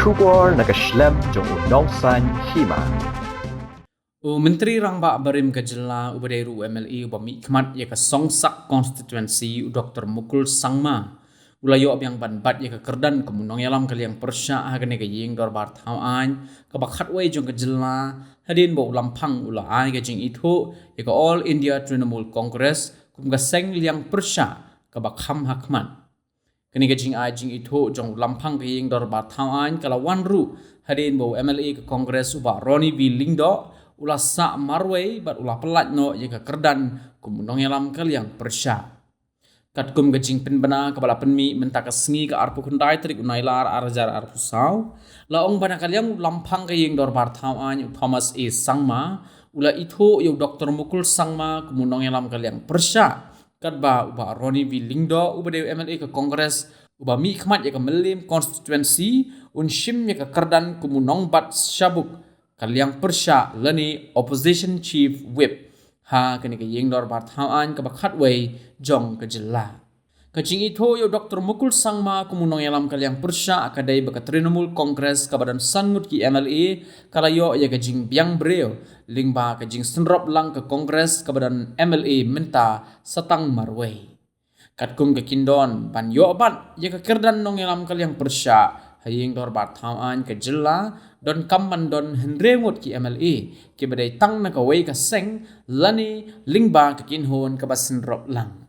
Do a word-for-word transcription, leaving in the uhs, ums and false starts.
Khubor na ka shlem jong u nongsaiñ hima. U Myntri Rangbah barim ka jylla uba dei ruh u M L A uba mihkhmat ïa ka Songsak constituency u Doktor Mukul Sangma u la ïoh biang ban bat ïa ka kyrdan kum u nongïalam ka liang pyrshah ha kane ka ïing dorbar thaw aiñ kaba khatwei jong ka jylla, hadien ba u Lamphang u la ai ka jingithuh ïa ka All India Trinamool Congress kum ka seng liang pyrshah kaba kham ha khmat. Kane ka jingai jingithuh jong u Lamphang ka ïing dorbar thaw aiñ ka la wan ruh hadien ba u M L A ka Congress u Bah Ronnie V Lyngdoh u la sah marwei bad u la pyllait noh ïa ka kyrdan kum u nongïalam ka liang pyrshah. Katkum ka jingpynbna kaba la pynmih mynta ka sngi ka arphew khyndai tarik u Nailar ar hajar arphew saw, la ong ba na ka liang u Lamphang ka ïing dorbar thaw aiñ u Thomas A Sangma u la ithuh ïa u Doktor Mukul Sangma kum u nongïalam ka liang pyrshah, katba u Bah Ronnie V Lyngdoh uba dei u M L A ka Congress uba mihkhmat ïa ka Mylliem constituency un shim ïa ka kyrdan kum u nongbat shabuk ka liang pyrshah lane opposition chief whip ha kane ka ïing dorbar thaw aiñ kaba khatwei jong ka jylla. Ka jingithuh ïa u Doktor Mukul Sangma kum u nongïalam ka liang pyrshah ka dei ba ka Trinamool Congress kaba don san ngut ki M L A ka la ïoh ïa ka jingbiang briew lyngba ka jingsynrop lang ka Congress kaba don M L A mynta sa tang marwei. Katkum ka kyndon ban ïoh bat ïa ka kyrdan nongïalam ka liang pyrshah ha ïing dorbar thaw aiñ ka jylla, donkam ban don hynriew ngut ki M L A kiba dei tang na kawei ka seng lane lyngba ka kynhun kaba synrop lang.